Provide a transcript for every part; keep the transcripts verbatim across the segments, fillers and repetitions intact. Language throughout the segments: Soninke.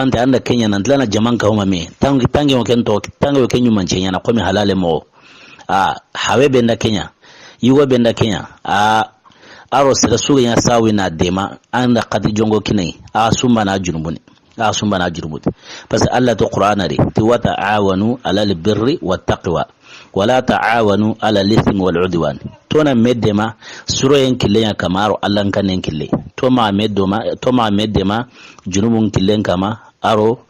kabante an da ke ɲa, nan tilana jaman kahuma me. Tangi, tangi o ken to, tangi o ken ɲumance ɲana, komi halale mo. A, hawe be nda ke ɲa. Yugo be nda ke ɲa. A, aro sere suge ɲa sawi na dema, an da xati jongo kinai. A sumba na junubuni. A sumba na junubuni. Parce que Allah to Qur'ana ri, ti wa ta'awanu alal birri wa taqwa. Wala ta'awanu ala lithmi wal udwan. To na me dema, suroyen kille ɲa kama, aro Allah nkannen kille. To ma me doma, to ma me dema, junubun killen kama, aro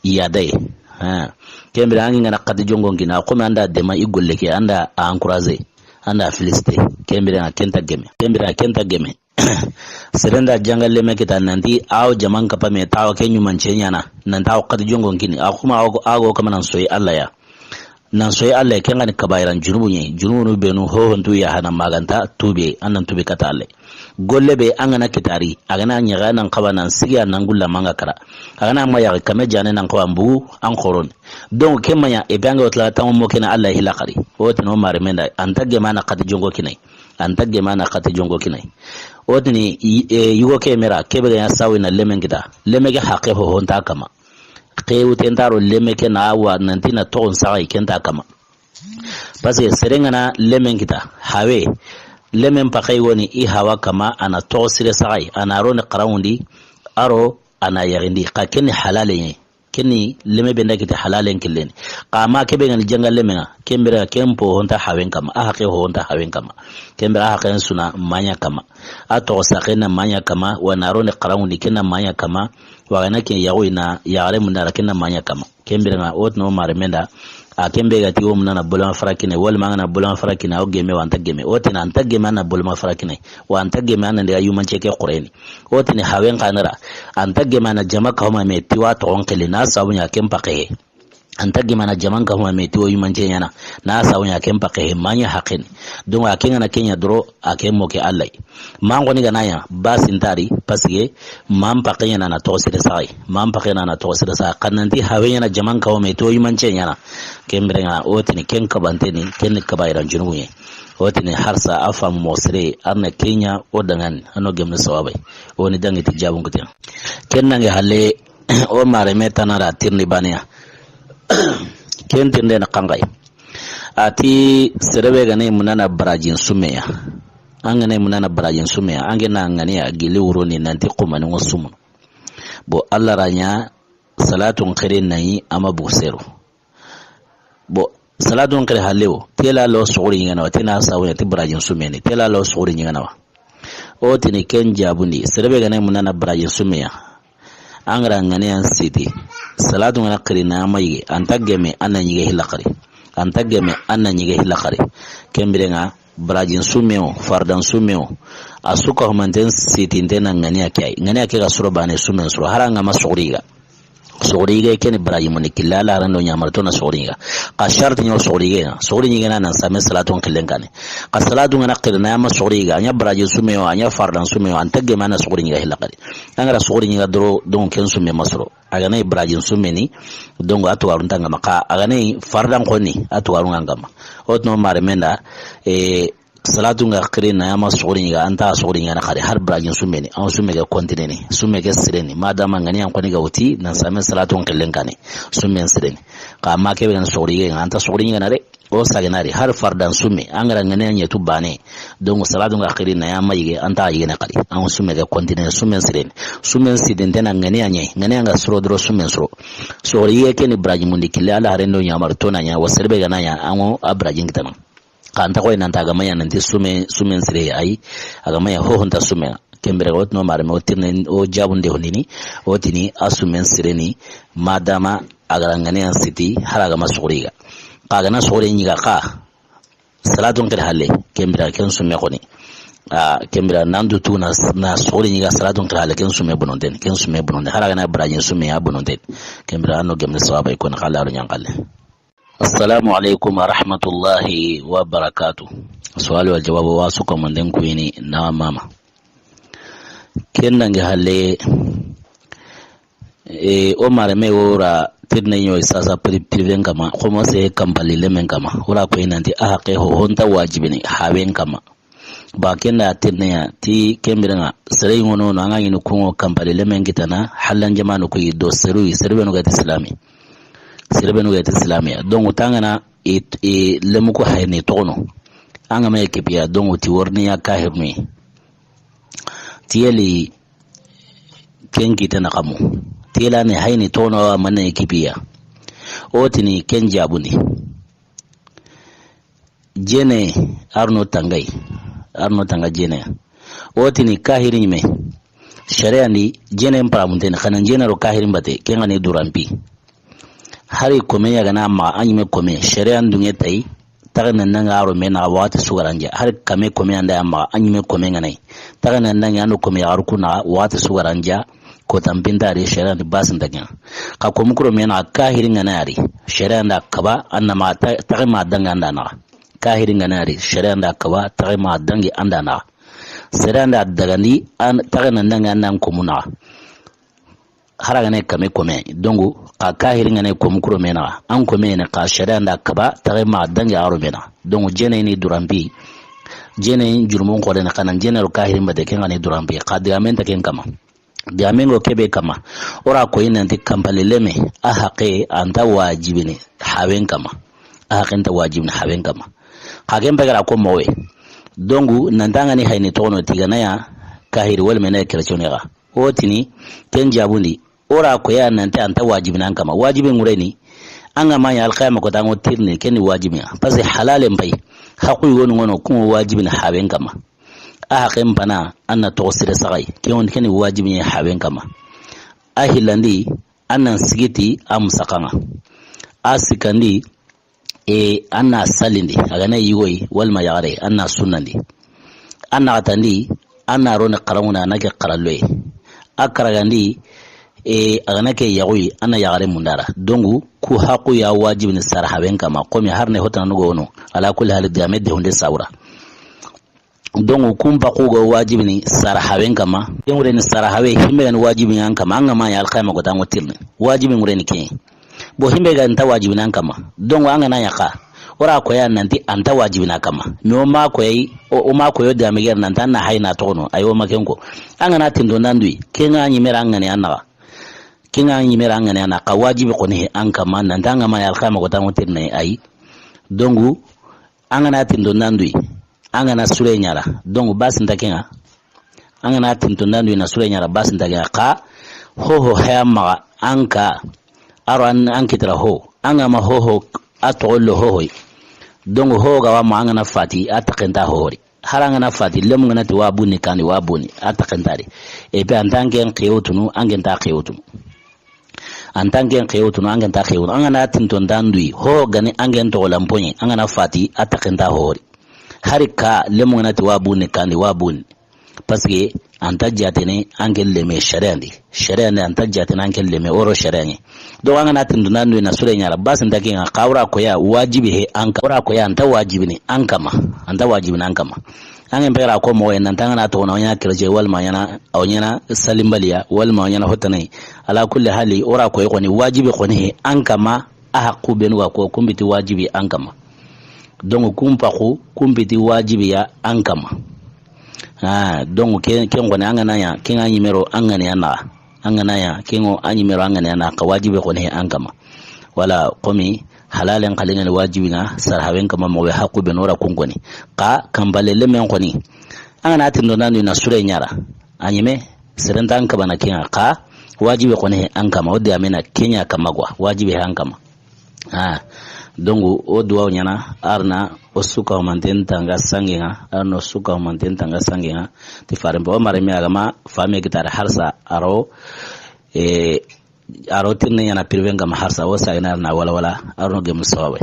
yadai. Ha. Kembira angi ngana xati jongon kina, kome anda dema i golle ke, anda a encourager, anda féliciter. Kembira na kenta geme. Kembira kenta geme. Serenda janga leme kita nanti awo jaman kapa me tawo ke ɲumance ɲana. Nanti awo xati jongon kini. A kuma awo, awo kama nan soyi Allah ya. Nan soyi Allah ya, ken gani kabairan junubu ɲe. Junubunu benu hohontu ya hana maganta tube, an nan tubi kata Allah. Golle be an gana kitari, a gana ɲaga nan kaba nan sigi a nan gulla manga kara. A gana ma yaga kame jane nan kaba mbugu an xoron. Donc, ke maɲa, e be an ga wotla tango mo kena Allah hila kari. O tino mare menda, an ta gema na xati jongo kinai. An ta gema na xati jongo kinai. O tini, i-, e, yugo ke mera, kebe ga ya sawi na lemen kita. Leme ke haqe ho honta kama. Ke wutentaro leme ke na wa nanti na togon sagai kenta kama. Parce que serengana lemen kita, hawe. Lemen pakai woni i hawa kama, ana togo sire sagai, ana ro ni karawundi, aro ana yagindi. Ka keni halale ɲe. Keni leme benda kiti halalen killeni. Ka ma kebe ngani janga lemenga, kembira kempo honta hawen kama, a haqe ho honta hawen kama. Kembira a haqen suna manya kama. A togo sakena manya kama, wa na ro ni karawundi kena manya kama, wa gana ken yago ina, yagare mundara kena manya kama. Kembira nga, o tino mare menda, a kembe ga ti o munana boloma farakine, wala mangana boloma farakine, o geme wa anta geme. O tini anta geme ana boloma farakine, wa anta geme ana ndiga yumance ke qureni. O tini hawen kanara, anta geme ana jama kahoma me tiwa togon kele, na sabu ɲa ken pakehe. Anta geme ana jaman kahoma me tiwa yumance ɲana, na sabu ɲa ken pakehe, manya haqen. Donc, a ken gana kenya doro, a ken mo ke Allah. Man goni gana ya, ba sintari, parce que man paqe ɲana na toxo sire saxay. Man paqe ɲana na toxo sire saxay. Xa nanti hawe ɲana jaman kawo me to yimance ɲana. Ken bire ŋa, o tini ken kabante ni, ken ni kabayiran junubu ɲe. O tini harsa a famu moxo sire, a na ken ɲa o danŋa ni, a na o gemni sawabay. O ni dangi ti jabun kuten. Ken nangi halle, o mare me tana da tirindi baneya. Ken tirinde na xanxay. A ti sere be ga ni munana barajin sumeya. An ga na i munana barajin sume ya, an ke na ŋaniya gili wuro ni nanti xumani ŋo sumunu. Bon, Alla ra ɲa salatun xiri na yi a ma bugu sero. Bon, salatun xiri halle wo, tela lo suxuri ɲiŋana wa, tena sawu ya ti barajin sume ni, tela lo suxuri ɲiŋana wa. O tini ken jabundi, sere be ga na i munana barajin sume ya. An ga ra ŋaniyan siti, salatu ŋa na xiri na a ma yige, an ta geme, an na ɲige hilla xari. An ta geme, an na ɲige hilla xari. Ken biren ŋa, barajin sume wo, fardan sume wo, a su ka humanten siti nte na ŋaniya ke yi. Ŋaniya ke ga suro bane sumen suro, hari an ga ma suxuri yiga. Suxuri yiga ke ni baraji mundi killa, Alla haren do ɲamari to na suxuri yiga. Xa sharti ɲa wo suxuri yiga, suxuri yiga na nan same salatun xillen kane. Xa salatu ŋa na xiri na a ma suxuri yiga, a ɲa barajin sume wo, a ɲa fardan sume wo, an ta geme an na suxuri yiga hilla xari. An ga ra suxuri ɲiga doro, donc ken sume ma soro. A ga na i barajin sume ni, donc a tuwarun ta ŋa ma. Xa a ga na i fardan xoni, a tuwarun ŋa ŋa ma. O tino mare menda, e, salatu ŋa xiri na a ma suxuri ɲiga, an ta suxuri ɲiga na xari, hari barajin sume ni, an sume ke continue ni, sume ke sire ni, madama ŋaniyan xoni ga wuti, nan same salatun xillen kane, sumen sire ni. Xa a ma ke be ga na suxuri yiga, an ta suxuri ɲiga na re. O sagenari, hari fardan sume, an ga ra ŋaniya ɲetu bane. Donc, salatu ŋa xiri na a ma yige, an ta yige na xari. An sume ke continue, sumen sire ni. Sumen siden nte na ŋaniya ɲa yi, ŋaniya ŋa suro doro sumen suro. Suxuri yige ke ni baraji mundi kille, Alla haren do ɲamari to na ɲa, wa sere be ga na ɲa, an ŋo a barajin kitana. Xa an ta xoyi nan ta ga ma ɲa nanti sume, sumen sire yi, a ga ma ɲa ho ho nta sume. Ken biren ŋa o tino mare me o tirne o jabunde honini, o tini a sumen sire ni, madama a ga ra ŋaniyan siti, hari a ga ma suxuri yiga. Xa a ga na suxuri ɲiga xa, salatun xiri halle, ken biren ken sume xoni. A, ken biren nan du tu na, na suxuri ɲiga salatun xiri halle, ken sume bononten, ken sume bononten. Hari a ga na barajin sume ya bononten. Ken biren an no gemne sawaba i koni xa Alla ro ɲan xalle. Assalamu alaikum wa rahmatullahi wa barakatuh. Su'al wal jawab wa su ko manden kuyini na mama. Ken dangi halle, e, o mare me wora tirne ɲo sasa pri-, privé n kama, komo se kampali lemen kama. Wora ko i nanti a haqe ho ho nta wajibini hawen kama. Ba ken da tirne ya ti ken biren ŋa, sere ŋono no an ga ɲini kunŋo kampali lemen kitana, hallan jamanu ko i do seru, sere be no ga ti islami. Sere be no ga ti islami ya. Donc, tangana i, i lemu ko hayni toxono. An ga ma ye kipiya, donc, ti worni ya kahirni. Tiyeli ken kite na xamu. Tiyela ni hayni toxono wa manne kipiya. O tini ken jabundi. Jene, arno tangay. Arno tanga jene. O tini kahiri ɲime. Sharia ndi, jene mparamunten, xana jene ro kahiri mbate, ken ga ni durampi. Hari kome ya ga na maxa, a ɲime kome, sharia ndunge tay, taxe nan danga ro me naxa waxati sugaranja. Hari kame kome anda ya maxa, a ɲime kome ŋa nay. Taxe nan danga ando kome yaxaru ku naxa waxati sugaranja, ko tampinta ri sharia ndi basin daga. Xa komu kuro me naxa kahiri ŋa na ri, sharia nda kaba, anna ma ta-, taxe ma danga anda naxa. Kahiri ŋa na ri, sharia nda kaba, taxe ma dangi anda naxa. Sharia nda dagandi, an, taxe nan danga anda komu naxa. Hari a ga na kame kome, donc, xa kahiri ŋa na komu kuro me naxa, an kome ne xa sharia nda kaba, taxe ma dangi aro me naxa. Donc, jene ni durampi, jene jurumun xore ne, xana jene ro kahiri mbate, ken ga ni durampi, xa digamen ta ken kama. Digamen ŋo kebe kama. Wora ko i nanti kampali leme, a haqe, anta wajibini, hawen kama. A haqe nta wajibini, hawen kama. Xa ken pegara ko mowe. Donc, nan tanga ni hayni toxono ti ga na ya, kahiri wala me na chrétien ga. O tini, ken jabundi, wora ko ya nanti anta wajibini an kama. Wajibi ŋureni, an ga ma ya alqiyama ko tango tirni, ken ni wajibi ya. Parce que halalen pay, haqu yoni ŋono, kun wajibini hawen kama. A haqen pana, an na toxo sire saxay. Ken woni ken ni wajibi ya hawen kama. A hillandi, an nan sigiti a musaqan ŋa. A sikkandi, e, an na sallindi, a ga na yigoyi, walma yaxare, an na sunnandi. An na xatandi, an na roni xaranŋuna, a na ke xaralloye. A karagandi, e, a ga na ke yaxuyi, an na yaxare mundara. Donc, ku haqu ya wajibini sara hawen kama, komi harne hotana nugo wono, ala kulli hali diame de hunde sawura. Donc, kun paxu go wajibini sara hawen kama. Ken ŋureni sara hawe, himbe gani wajibini an kama, an ga ma ya alqiyama ko tango tirni. Wajibi ŋureni ke. Bo himbe ga nta wajibini an kama. Donc, an ga na ya xa. Wora ko ya nanti anta wajibini an kama. Mais o ma ko yi, o, o ma ko yo dame ger nanti an na hayna toxono. Ay o ma ken ko. An ga na tindo nandui. Ken ga ɲimera an ga ni an naxa. Ken ga ɲimera an ga ni an naxa. Wajibi xoni an kama. Nanti an ga ma ya alqiyama ko tango tirni ay. Donc, an ga na tindo nandui. an ga na sure ɲa ra. Donc, basi nta ke ŋa. An ga na tinto nda ndu i na sure ɲa ra, basi nta ke ŋa. Xa, ho ho haya maxa, an ka, a ro an, an kitira ho. An ga ma ho ho, a toxo lo ho ho yi. Donc, ho ga wa ma an ga na fati, a taxe nta ho ho ri. Hari an ga na fati, lemu ga na ti wa buni kandi, wa buni, a taxe nta ri. Et puis, an ta an ke n xewo tunu, an ke nta xewo tunu. An ta an ke n xewo tunu, an ke nta xewo tunu. An ga na tinto nda ndu i, ho gani an ke n toxo lampoɲe, an ga na fati, a taxe nta ho ho ri. Hari ka, lemu ga na ti wa buni kandi, wa buni. Parce que an ta jaatene an ke leme sariya ndi. Sariya ndi an ta jaatene an ke leme o ro sariya ɲi. Donc an ga na tinto nda ndu i na sure ɲa ra, basi nta ke ŋa. Xa o ra ko ya wajibi he an ka, o ra ko ya an ta wajibini an kama. An ta wajibini an kama. An ke n pera ko moxo yi nan ta an ga na toxo na o ɲaana kerece walla ma ɲaana, o ɲaana salimbaliya walla ma o ɲaana hotanayi. Ala kulli hali, o ra ko yi xoni wajibi xoni he an kama. A haqqu benu ga ko, kun piti wajibi an kama. Donc, kun paxu, kun piti wajibi ya an kama. Ah, donc, ke, ke xoni an ga na ɲa, ke ŋa numéro an ga na ya na. An ga na ya, ke ŋo an numéro an ga na ya na, xa wajibi xoni he an kama. Wala, komi, halalen xalinŋa ni wajibi ŋa, sara hawen kama moxo be haqqu benu o ra kun xoni. Xa, kambale lemen xoni. An ga na tinto nda ndu i na sure ɲa ra. A ɲeme, seren ta an kaba na ke ŋa. Xa, wajibi xoni he an kama. O di amena ke ɲa kama quoi. Wajibi he an kama. Ah, donc, o duwawu ɲaana, a ri na o su ka humanten tanga sange ŋa, a ri na o su ka humanten tanga sange ŋa, ti faren pa, o mare me a ga ma, fame kitare harsa, a ro, e, a ro tirne ɲaana privé n kama harsa, o sa ina a ri na wala wala, a ro no gemu sawabe.